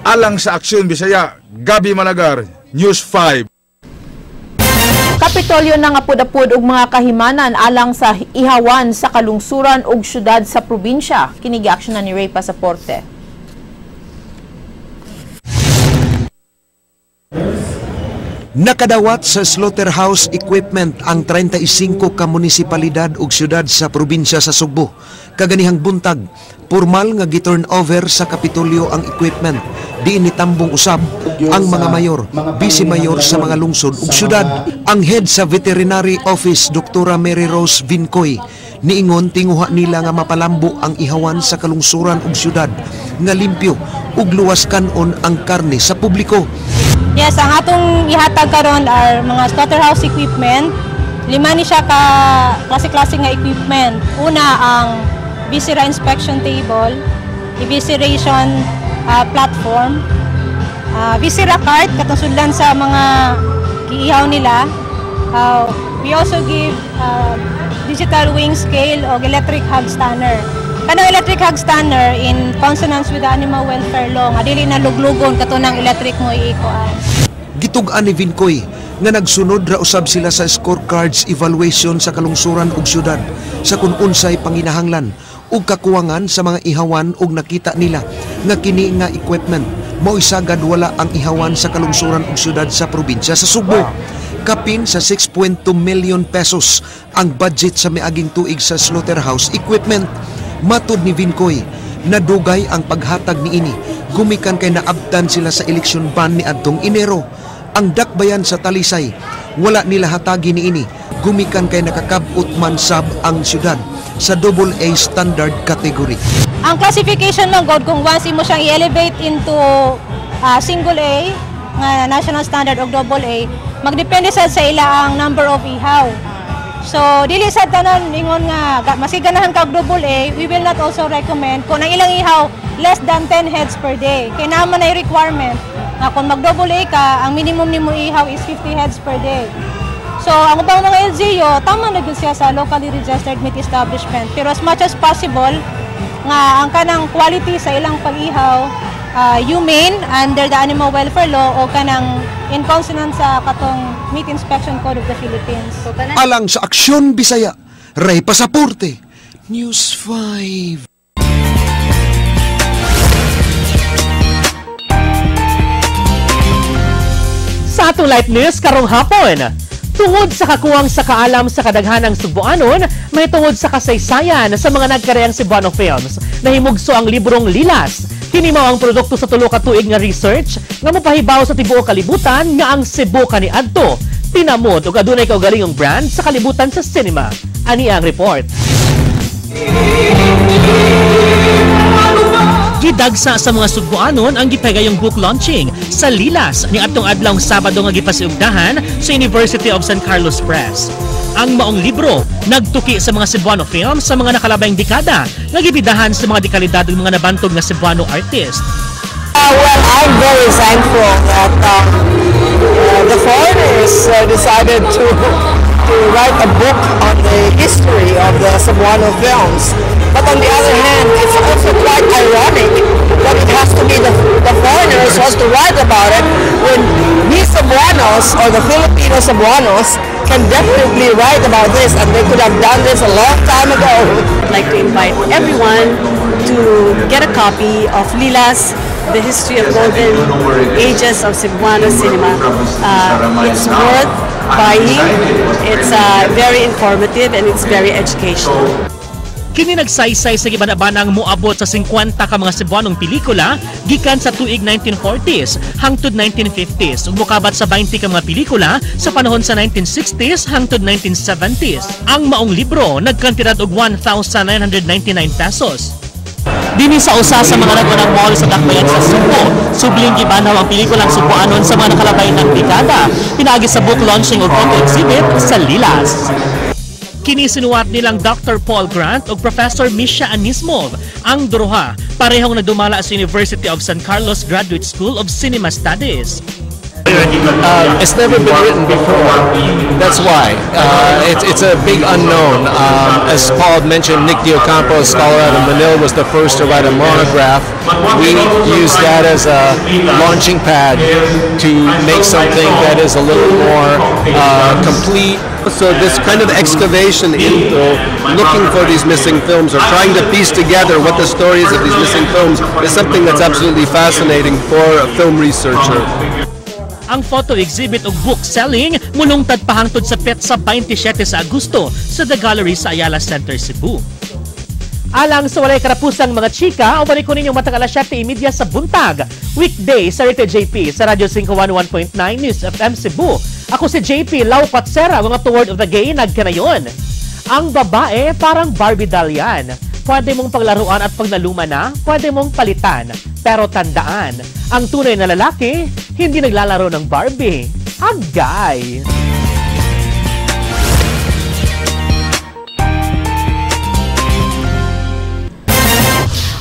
Alang sa Aksyon Bisaya, Gabi Malagar, News 5. Kapitolyo ng apud-apud og mga kahimanan alang sa ihawan sa kalungsuran ug syudad sa probinsya. Kini giaksyon na ni Ray Pasaporte. Nakadawat sa slaughterhouse equipment ang 35 ka munisipalidad ug syudad sa probinsya sa Sugbo. Kaganihang buntag, formal nga gi-turn over sa Kapitolyo ang equipment. Diin nitambong usab ang mga mayor, vice mayor sa mga lungsod ug syudad. Ang head sa Veterinary Office, Dr. Mary Rose Vincoy, niingon tinguha nila nga mapalambo ang ihawan sa kalungsuran ug syudad nga limpyo ug luwas kanon ang karne sa publiko. Yes, ang atong ihatag karon are mga slaughterhouse equipment. Lima ni siya ka klase-klase nga equipment. Una ang viscera inspection table, evisceration platform, viscera cart katong sudlan sa mga giihaw nila. We also give digital weighing scale o electric hog stunner. Kanang electric hog stunner in consonance with the animal welfare law nga dili na luglugon kato ng electric mo iikuan. Gitug-an ni Vincoy nga nagsunod ra usab sila sa scorecards evaluation sa kalungsuran ug syudad sa kun unsay panginahanglan ug kakuwangan sa mga ihawan ug nakita nila nga kini nga equipment mao'y sagad wala ang ihawan sa kalungsuran ug syudad sa probinsya sa Sugbo. Kapin sa 6.2 million pesos ang budget sa miaging tuig sa slaughterhouse equipment. Matod ni Vincoy, nadugay ang paghatag niini gumikan kay naabtan sila sa eleksyon ban ni adtong Enero. Ang dakbayan sa Talisay, wala nila hatagi niini gumikan kay nakakabot man sab ang syudad sa AA standard category. Ang classification man god kung once imo siyang i-elevate into single A nga national standard og double A, magdepende sad sa ila ang number of ihaw. So dili sad tanan ingon nga maski ganahan ka og double A, we will not also recommend kung ang ilang ihaw less than 10 heads per day. Kay naa man ay requirement nga kung mag double A ka, ang minimum nimo ihaw is 50 heads per day. So ang ubang mga LGU tama na gyud siya sa locally registered meat establishment. Pero as much as possible nga ang kanang quality sa ilang pag-ihaw humane under the animal welfare law o kanang in consonance sa katong Meat Inspection Code of the Philippines. Alang sa Aksyon Bisaya, Ray Pasaporte, News 5. Sa atong live news karong hapon, tungod sa kakuwang sa kaalam sa kadaghanang Sugboanon, may tungod sa kasaysayan sa mga nagkareyang Cebuano films, nahimugso ang librong Lilas. Kini mao ang produkto sa tulo ka tuig nga research nga mopahibaw sa tibuok kalibutan nga ang Cebu kaniadto tinamod ug adunay kaugalingong brand sa kalibutan sa cinema. Ani ang report. Gidagsa sa mga Sugboanon ang gipagayong book launching sa Lilas ni atong adlawng Sabado nga gipasiugdahan sa University of San Carlos Press. Ang maong libro nagtuki sa mga Cebuano films sa mga nakalabayng dekada nga gibidahan sa mga dekalidad ug mga nabantog nga Cebuano artist. Well, I'm very thankful that the foreigners decided to write a book on the history of the Cebuano films. But on the other hand, it's also quite ironic that it has to be the foreigners who has to write about it when we Cebuanos or the Filipino Cebuanos can definitely write about this, and they could have done this a long time ago. I'd like to invite everyone to get a copy of Lilas, The History of Golden Ages of Cebuano Cinema. It's worth buying. It's very informative and it's very educational. Kini nagsaysay sa gibanabanang moabot sa 50 ka mga Cebuanong pelikula gikan sa tuig 1940s hangtod 1950s ug mokabat sa 20 ka mga pelikula sa panahon sa 1960s hangtod 1970s. Ang maong libro nagkantidad og 1,999 pesos. Dinhi sa usa sa mga nag-unang mall sa Dakbayan sa Sugbo, subling gibanaw ang pelikulang Sugboanon sa mga nakalabay ng dekada, pinaagi sa book launching ug photo exhibit sa Lilas. Kini sinuwat nilang Dr. Paul Grant ug Professor Misha Anismov. Ang duruha, parehong nagdumala sa University of San Carlos Graduate School of Cinema Studies. It's never been written before. That's why. It's a big unknown. As Paul mentioned, Nick Diocampo, a scholar out of Manila, was the first to write a monograph. We used that as a launching pad to make something that is a little more complete. So this kind of excavation into looking for these missing films or trying to piece together what the story is of these missing films is something that's absolutely fascinating for a film researcher. Ang photo exhibit ug book selling mulungtad pahangtod sa petsa 27 sa Agosto sa The Gallery sa Ayala Center, Cebu. Alang sa walay karapusang mga chika, uban ko ninyong matag alas 7:30 sa buntag. Weekday sa Rita JP sa Radyo 511.9 News FM Cebu. Ako si JP Lau Patsera, mga to word of the gay nagkanayon. Ang babae parang Barbie doll yan. Pwede mong paglaruan at pag naluma na, pwede mong palitan. Pero tandaan, ang tunay na lalaki, hindi naglalaro ng Barbie. Agay!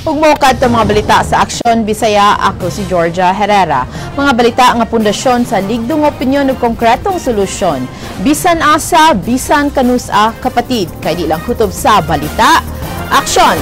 Ug mo kadto mga balita sa Aksyon Bisaya, ako si Georgia Herrera. Mga balita nga pundasyon sa ligdong opinyon ug konkretong solusyon. Bisan asa, bisan kanusa, kapatid, kay di lang kutob sa balita. Aksyon!